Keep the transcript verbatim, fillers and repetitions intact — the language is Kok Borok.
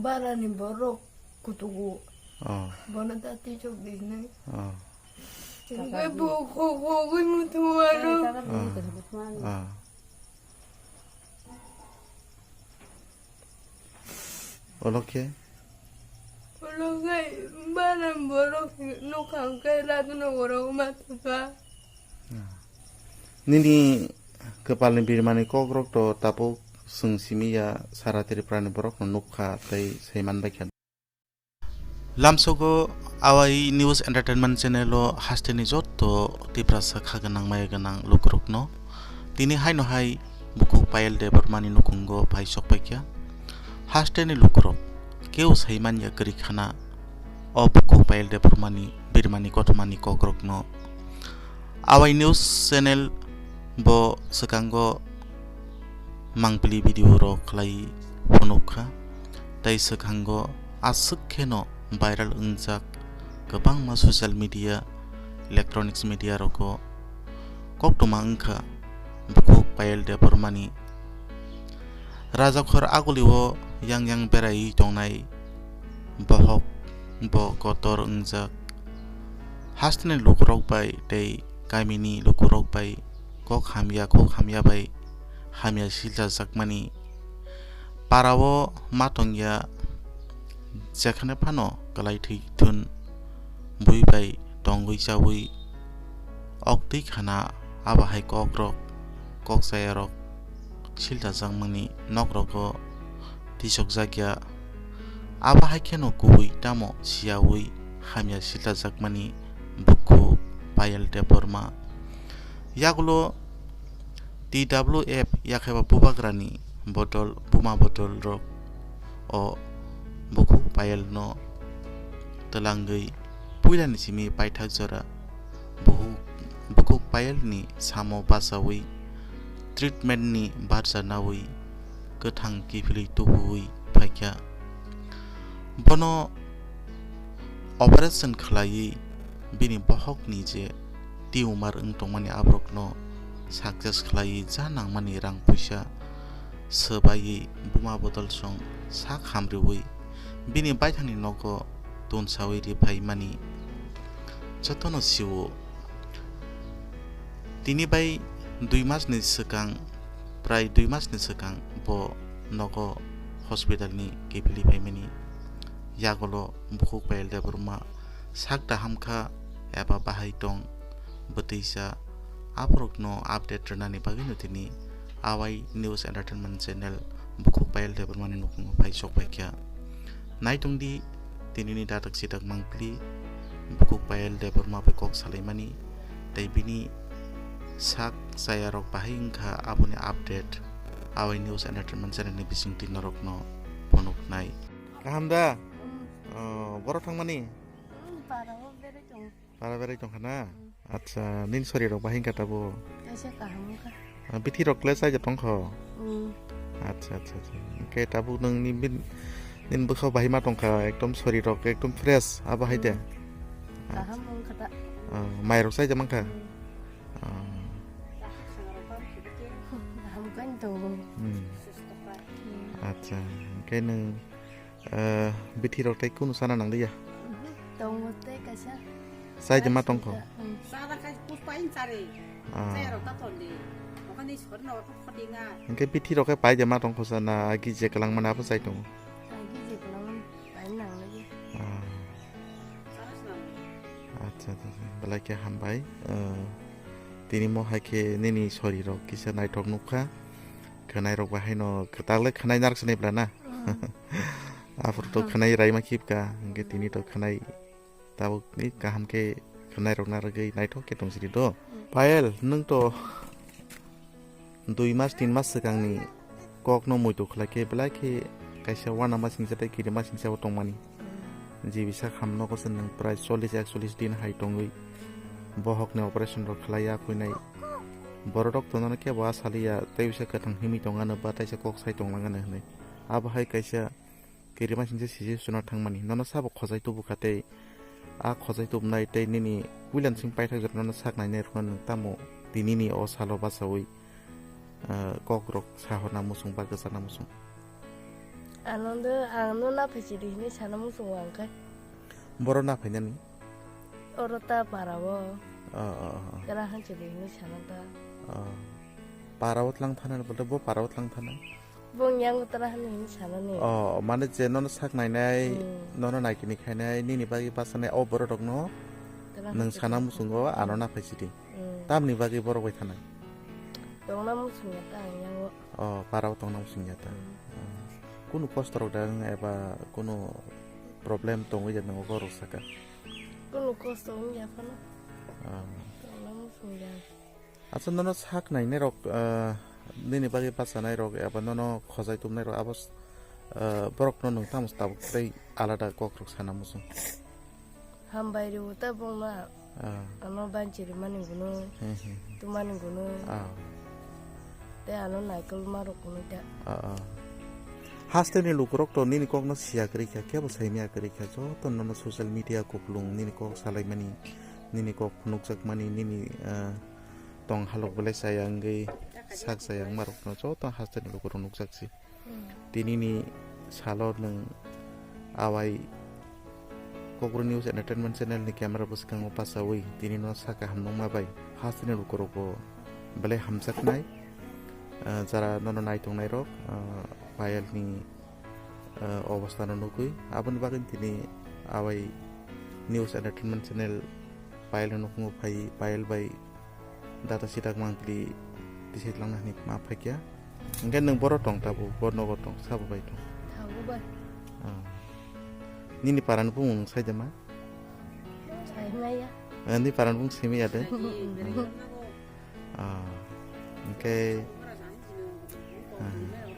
Barani borok kutugo. Oh. Bono ta tisok dinai. Oh. Hingke bo kho-, khogwi mutu ano. Oh. Oh. Olo khe? Olo khe bara borok nokha hwnkhe Ratnogoro ma thangkha. Nini kwpalni birmani kokrok to tabuk chwng simi ya, sara Tripurani borokno nukha tei saiman baikha. Lamsogo Awai News Entertainment channel o hasteni jotto Tiprasa kha gwnang maya gwnang lukurokno tini haino hai bukhuk Payal Debbarmani nukhungo phai sok paikha. Hasteni lukurok keu sai manya kwrwi khana o bukhuk Payal Debbarmani birmani kothomani kokrokno. Awai News channel bo swkango mangpili video rok khlai phunuk kha, tei swkango aswk kheno viral wngjak kwbangma social media, electronics media rogo koktwma wngkha bukhuk Payal Debbarmani. Rajakhor agulio yang yang beraiwi tongnai bohok bo kotor wngjak. Hasteni lukurok bai tei kamini lukurok bai kok hamya, kok hamya bai hamya silchajakmani. Parao ma tongya, jekhane phano kwlai thwi thun bui bai tongwi chaui oktwi khana, abo hai kokrok, kok chayarok silchajakmani nokrogo tisokjakya. Abo hai kheno kubui tamo siyaui hamya silchajakmani bukhuk Payal Debbarma. Yagulo T W F yakheba bubagrani bodol, buma bodol rok o bukhuk Payal no twlangwi puilani simi paithak jora bukhuk, bukhuk Payal ni samo bachaui treatment ni barja naui kwthang kiphilwi tubuui phaikha. Bono operation khlaiwi bini bohokni je tumor wng tongmani aborokno success khlaiwi ja nangmani rang puisa swbaiwi buma bodol song sak hamriui bini baithangni nogo tonsaui riphaimani jotono sio. Tini bai dui masni swkang, prai dui masni swkang bo nogo hospitalni kiphilwi phaimani yagulo bukhuk Payal Debbarma sak da hamkha eba bahai tong bwtwisa, aborokno update rwnani bagwino tini Awai News Entertainment channel bukhuk Payal Debbarmani nukhungo phai sok paikha. Naitongdi tinini datak sitak mangpili bukhuk Payal Debbarma bai kok salaimani tei bini sak chayarok bahai wngkha aboni update Awai News Entertainment channel ni bisingtwi norokno phunuknai. Kaham da? Oh, boro thangmani? Para o berai tong. Para berai tongkha na? Acha, nini sori rok bahai wngkha tabuk? Kaisa kaham wngkha. Ah, bithi rok le chaijak tongkho? Mm. Acha, acha, acha. Hwnkhe tabuk nwng ni bin-, nini bwkha bahai ma tongkha, ekdom sori rok ekdom fresh, abo hai de? Mm. Kaham wngkha ta. Ah, mai rok chaijak mankha? Mm. Ah. Kaham khe tongo. Mm. Mm. Acha, hwnkhe nwng Eh, bithi rok tei kunu sana nang liya? Mhm, tongo tei kaisa. Chai de ma tongkho? Mm. Chara kai kus pain chare. Ah. Chai rok ta ton de. Okan ni sor no ko khodi nga. Hingke bithi rok ke pai de ma tongkho sana, agi je kelang mana apa chai tongo? Agi je kelang mana pai nang lagi. Ah. Sana sana. Acha, acha, acha. Belai ke hambai. Eh, tini mo hai ke nini sori rok kisa naithok nukha. Khwnai rok bahai no kwtal le khwnai narak sini bla na. Mm. Aphuru to khwnai raima khibka, hingke tini to khwnai tabuk ni kaham khe khwnai rok narwgwi naithok khe tong sidi do. Payel, nwng to dui mas, tin mas swkang ni kok no muitu khlai khe, belai khe kaisa uanama singcha tei kirima singcha o tongmani. Jibisa kham nogo se nwng prai chollish ekchollish din hai tongwi bohok ni operation rok khlai ya, khuinai borok rok to nono kebo a saliya, tei bisa kwthang himwi tongano ba taisa kok sai tonglanganw hinwi. Abo hai kaisa kirima singcha siji suna thangmani. Nono sabo khojai tubu kha tei a khojai tubunai tei nini puilan sing paithak jora nono sak nainai rwkno nwng tamo tinini o salo bachaui, ah, kok rok sahorna muchung ba kwchana muchung? Ano do, ano na phai chiri hinwi sana muchungo ang khe. Boro na phainani? Oro ta para o. Oh, oh, oh, oh. Tera han chiri hinwi sana ta. Oh. Para o tlang thana, bolte bo para o tlang thana? Bo yang tera han hinwi sana ni. Oh, mane je nono sak nainai, hmm, nono naikini khainai, nini bagwi basanai, o borok rokno tera han nwng chiri sana hinwi muchungo, ano na phai chiri. Hmm. Tamni bagwi borok bai thana? Tongna muchungya ta ang yango. Oh, para o tongna muchungya ta. Hmm. Hmm. Kunu kosto rok da wng eba kunu problem tongwi da nwngo borok saka? Kunu kosto wngya phano. Ah. Tongna muchungya. Acha, nono sak nainai rok, ah, nini bagwi bachanai rok eba nono khojai tumnai rok abo, ah, borok no nwng tamo tabuk tei alada kok rok sana muchung? Hambai rw ta bongma. Ah. Ano banchi rwmani gwnwi, hmm, hmm, hmm, tumani gwnwi. Ah. Tei ano naikolma rok gwnwi ta. Ah, ah. Hasteni lukurok to nini kokno siya kwrwi kha, kebo saimaya kwrwi kha. Joto nono social media kuplung nini kok salaimani, nini kok phunukjakmani, nini, ah, tong halok belai chaya wngwi sak chaya wngmarokno joto hasteni lukurok nukjak si. Tinini salo nwng awai Kokborok News Entertainment Channel ni camera bwskango pachawi tinino saka hamnokma bai hasteni lukurokbo belai hamjaknai, ah, jara nono naitongnairok, ah, Payelni, ah, obostano nugwi. Aboni bagwi tini awai News Entertainment Channel Payelni nukhungo phai, Payel bai data sitak mangpili tisai tlangna hinwi ma phaikya. Hwnkhe nwng boro tong tabuk, bo nogo tong, sabo bai tong? Thango bai. Ah. Nini parani bumung nwng saida ma? Saimaya. Eh, nini parani bumung simi ya de? Saimaya. Ah. Hwnkhe, ah.